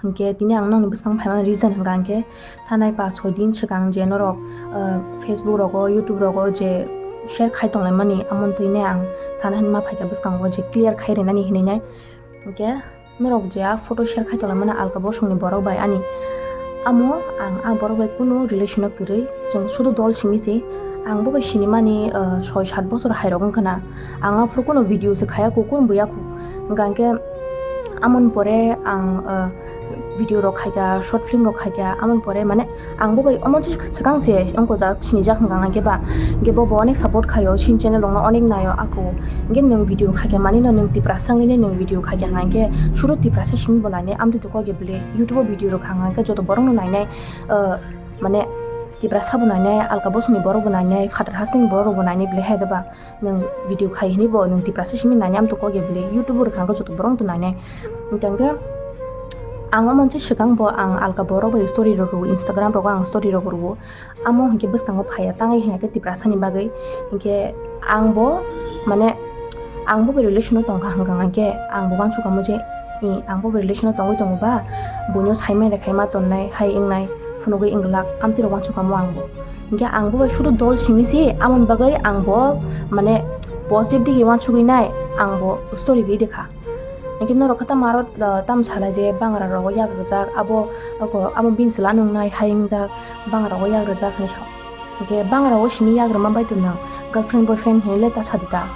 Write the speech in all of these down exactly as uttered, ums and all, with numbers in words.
Hinkhe tini ang nokni bwskango phaima reason hinkha hinkhe thanai pas soi din swkang je norok, ah, Facebook rogo, YouTube rogo je share khai tonglaimani, amoni twi ne ang sana hinwi ma phaikha bwskango je clear khai rinani hinwi nai. Hinkhe norok je a photo share khai tonglaimani alka bosongni borok bai ani, amo ang a borok bai kunu relation o kwrwi, chwng sudu dol simi se. Ang bo bai sinimani, ah, soi sat bosor hai rok wngkha na, ang aphuru kunu video se khaya kho, kunu buya kho. Hinkha hinkhe amoni pore ang, ah, video rok khaikha, short film rok khaikha, amoni pore mane ang bo bai omo se swkang se wngkojak, sinijak hinkha hinkhe ba, hinkhe bo bo onek support khaio, sini channel rokno onek naio ako, hinkhe nwng video khaikha mani no nwng Tiprasa wngwi nwng video khaikha hinkhe suru Tiprasa simi bo nainai, amtwi to kok ya bwle YouTube o video rok kha hinkhe joto borok no nainai, ah, mane Tiprasa bo nainai, alka bosongni borok bo nainai, phatar hasteni borok bo nainai bwle hai da ba. Nwng video khai hinwi bo nwng Tiprasa simi nainai, amtwi kok ya bwle YouTube o rwkha hinkhe joto borok to nainai. Hinkhe ang omo se swkang bo ang alka borok bai story rok rwo, Instagram rogo ang story rok rwo. Amo hinkhe bwskango phaiya tangwi hinkhe Tiprasa ni bagwi. Hinkhe ang bo mane ang bo bai relation o tongkha hinkha hinkhe ang bo uansukha mo je, i, ang bo bai relation o tongwi tongo ba, buino saimai rwkha ma tonnai hai wngnai phunugwi wngwlak, amtwi rok uansukha mo ang bo. Hinkhe ang bo bai sudu dol simi se, amoni bagwi ang bo mane positive digi uansugwi nai ang bo story ri rwkha. Hinkhe norok khe tamo aro, ah, tamo sanai je bangra rogo yak rwjak, abo, abo, abo bini chwla nungnai hai wngjak, bangra rogo yak rwjak hinwi sa. Hinkhe bangra rogo simi yak rwma bai tongno girlfriend boyfriend hinwi le ta sadi ta.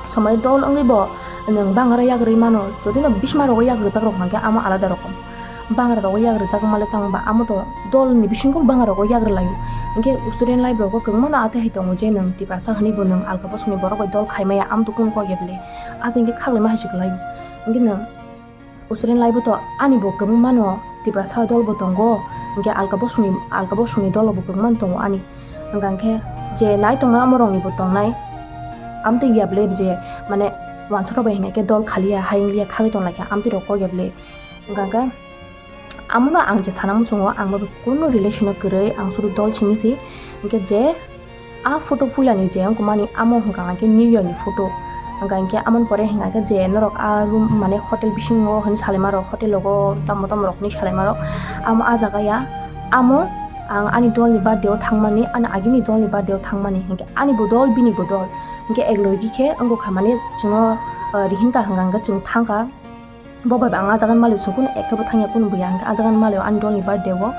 Somai dol wngwi bo nwng bangra yak rwi mano, jodi no bisma rogo yak rwjak rok hinkhe amo alada rokom. Bangra rogo yak rwjak male tang ba amo to dol ni bisingo bangra rogo yak rwlaio. Hinkhe student life rogo kwbangma no atwi hai tongo je nwng Tiprasa hinwi bo nwng alka bosongni borok bai dol khai maya, amo to kunu kok ya bwle. Abo hinkhe khaklaima hai se kwlaio. Hinkhe nwng student life o to ani bo kwbangma no Tiprasa dol bo tongo, hinkhe alka bosongni, alka bosongni dol bo kwbangma no tongo ani. Hinkha hinkhe je nai tongnai amo rok ni bo tongnai. Amtwi ya bwle je mane uansuk rok bai hinkhe dol khaliya, hai wngliya, khagwi tonglaikha, amtwi rok kok ya bwle. Hinkha hinkhe Amono ang je sana muchungo, ang bo kunu relation o kwrwi, ang sudu dol simi si. Hinkhe je a photo puilani je wngkha mani, amo hwnkha hinkhe New Year ni photo. Hwnkha hinkhe amoni pore hwnkha hinkhe je norok a room mane hotel bisingo hinwi salaima rok, hotel rogo tamo tamo rok hinwi salaima rok, amo a jaga ya, amo ang ani dol ni birthday o thangmani, ani agini dol ni birthday o thangmani, hinkhe ani bo dol, bini bo dol, hinkhe ek logi khe wngkha mani chwngno, ah, rihinka hwnkha hinkhe chwng thangkha. Bo bai ba ang a jaga ni malik song kunu ekhe bo thangya kunu buya, hinkhe a jaga ni malik ani dol ni birthday o,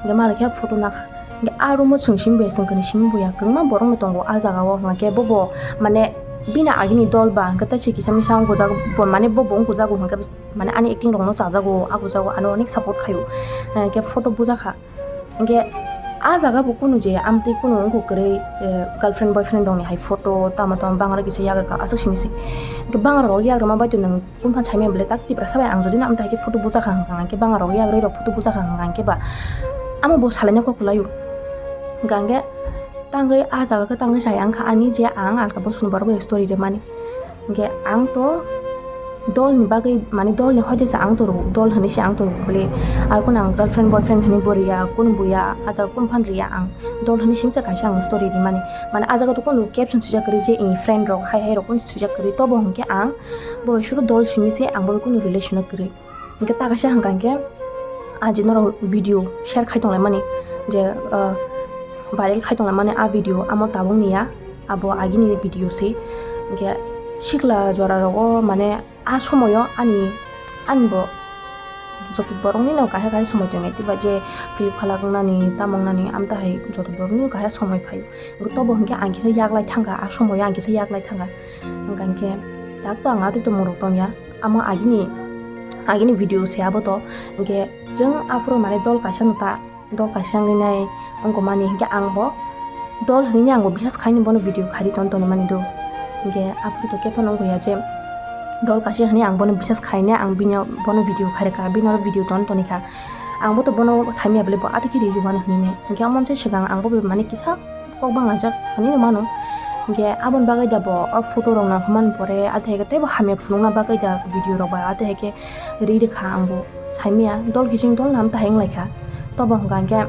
hinkhe malik khe photo nakha, hinkhe a room o chwng simi buya, chwng khe ni simi buya, kwbangma borok no tongo a jaga o, hinkhe bo bo mane bini agini dol ba, hinkhe tei se kisa misa wngkujak bo, mane bo bo wngkujak bo, hinkhe mane ani acting rok no chajago, a gujago, ano onek support khaio, hinkhe photo bujakha. Hinkhe a jaga bo kunu je amtwi kunu wngkha kwrwi, eh, girlfriend boyfriend rokni hai photo tamo tamo bangra kisa yagrwkha aswk simi se. Hinkhe bangra rok yagrwma bai to nwng kunu phan saimaya bwle tak Tiprasa bai ang jodi no amtwi hai khe photo bujakha hwnkha hinkhe bangra rok yagrwi rok photo bujakha hwnkha hinkhe ba amo bo salaina kok kwlaio. Hwnkha hinkhe tangwi a jaga khe tangwi chaya wngkha ani je ang alka bosongni borok bai story rwmani. Hinkhe ang to dol ni bagwi, mane dol ni hoite se ang to rwo, dol hinwi se ang to rwo bwle. Ar kunu ang girlfriend boyfriend hinwi bo riya, kunu buya, a jaga kunu phan riya ang. Dol hinwi simsa kaisa ang story rimani. Mane a jaga to kunu caption swijak kwrwi je, eh, friend rok hai hai rok kunu swijak kwrwi, tobo hinkhe ang bo bai suru dol simi se, ang bo bai kunu relation o kwrwi. Hinkhe ta kaisa hwnkha hinkhe, a je norok video share khai tonglaimani, je, ah, viral khai tonglaimani a video, amo tabuk ni ya, abo agini video se. Hinkhe sikla jora rogo mane a somoyo ani, ani bo joto borok ni no kaisa kaisa somoi tongnai, tei ba je philip phalak wngnani, tamo wngnani, amtwi hai joto borok ni no kaisa somoi phaio. Hinkhe tobo hinkhe ang kisa yaklai thangkha, a somoyo ang kisa yaklai thangkha. Hwnkha hinkhe tak to ang atwi tongmung rok tongya. Amo agini, agini video se abo to. Hinkhe chwng aphuru mane dol kaisa no ta, dol kaisa wngwi nai wngkha mani hinkhe ang bo dol hinwi ang bo bisas khaini bono video khari ton toni mani do. Hinkhe aphuru to khe phano wngkha ya je dol kaisa hinwi ang bono bisas khainai, ang bini bono video khari kha, bini oro video ton toni kha. Ang bo to bono saimaya bwle bo atwi khe ri rwmani hinwi nai. Hinkhe amo se swkang ang bo mane kisa kok bangajak hinwi mano. Hinkhe aboni bagwi da bo o photo rok nang hwnmani pore, atwi hai khe teibo hamya phunukna bagwi da video rok bai atwi hai khe ri rwkha ang bo saimaya. Dol kiching dol nam tahai wnglaikha. Tobo hwnkha hinkhe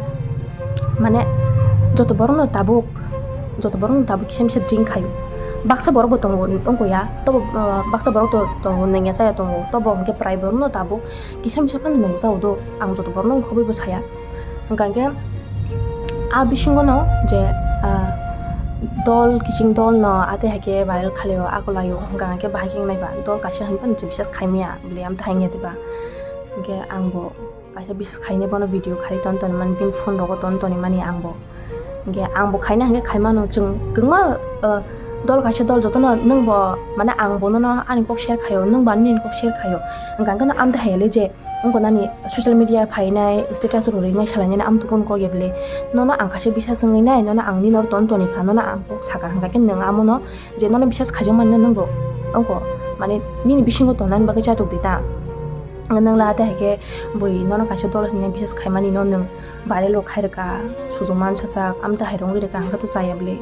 mane joto borok no tabuk, joto borok no tabuk kisa misa drink khaio. baksa borok bo tongo wngkha ya, tobo baksa borok to tongo nangya chaya tongo, tobo hwnkhe prai borokno tabuk kisa misa phano nangya chao do, ang joto borokno wngkhobwi bo saya. Hwnkha hwnkhe a bisingono je dol kiching dolno atwi haikhe viral khalio, akolaio, hwnkha hwnkhe bahai khe wngnaiba dol kaisa hinphano je bisas khaimaya bwlwi amtwi hainai diba. Hwnkhe angbo kaisa bisas khainai bono video khari ton toni mani, bini phone rogo ton toni mani angbo. Hwnkhe angbo khaina hwnkhe khaimano, chwng kwbangma dol kaisa dol jotono nwngbo mane angbo nono ani kok share khaio, nwngbo ani nini kok share khaio. Hwnkha hwnkhe no amtwi haile je wngkha nani social media phainai, status rwrwinai salainani amtwi kunu kok ya bwle. Nono ang kaisa bisas wngwi nai, nono ang nini oro ton toni kha, nono ang kok saka hwnkha khe nwng amono je nono bisas khaijakmani no nwngbo wngkha mane nini bisingo tongnani bagwi chatok di ta. Nwng la atwi haikhe bui nono kaisa dol hinwi bisas khaimani no nwng viral rok khai rwkha, sujuma sasak amtwi hai rwngwi rwkha, hwnkhe to chaya bwle.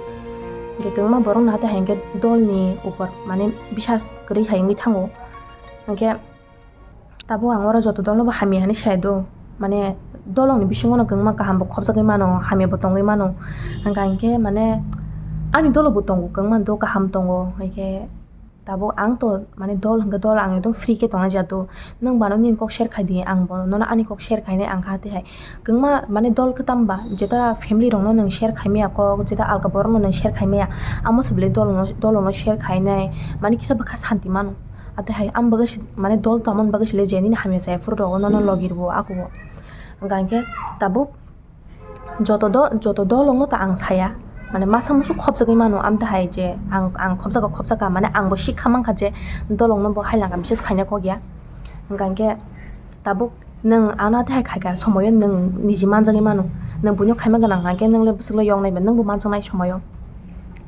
Hwnkhe kwbangma borok no atwi hai hwnkhe dolni upor mane bisas kwrwi hai wngwi thango. Hwnkhe tabuk ang oro joto dolno bo hamya hinwi sai do, mane dolongni bisingo no kwbangma kaham bo khopjagwi mano, hamya bo tongwi mano. Hwnkha hwnkhe mane ani dolo bo tongo, kwbangma do kaham tongo, hwnkhe tabuk ang to mane dol hwnkhe dol ang ekdom free khe tongna jado. Nwng bano nini kok share khai di, ang bo nono ani kok share khainai ang kha tei hai. Kwbangma mane dol kwtam ba, jeta family rokno nwng share khaimaya kok, jeta alka borokno nwng share khaimaya, amo se belai dolono, dolono share khainai, mane kisa bwkha santi mano. Atwi hai ang bagwi se mane dol tongmani bagwi se le je nini hamya chaya phuru rogo nono logi rwo akubo. Hwnkha hwnkhe tabuk joto do, joto dolongno ta ang saya, mane masa musu khopjagwi mano, amtwi hai je ang, ang khopjago, khopjaka, mane ang bo sikha mankha je dolongno bo hai langa bisas khaina kok ya. Hwnkha hwnkhe tabuk nwng ano atwi hai khaikha somoyo nwng niji manjagwi mano, nwng buino khaima gwnang hwnkhe nwng le bwswk le yoknai ba nwng bo manjaknai somoyo.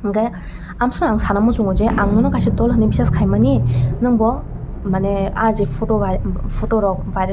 Hwnkhe amswk ang sana muchungo je ang nono kaisa dol hinwi bisas khaimani, nwng bo mane a je photo vai-, photo rok viral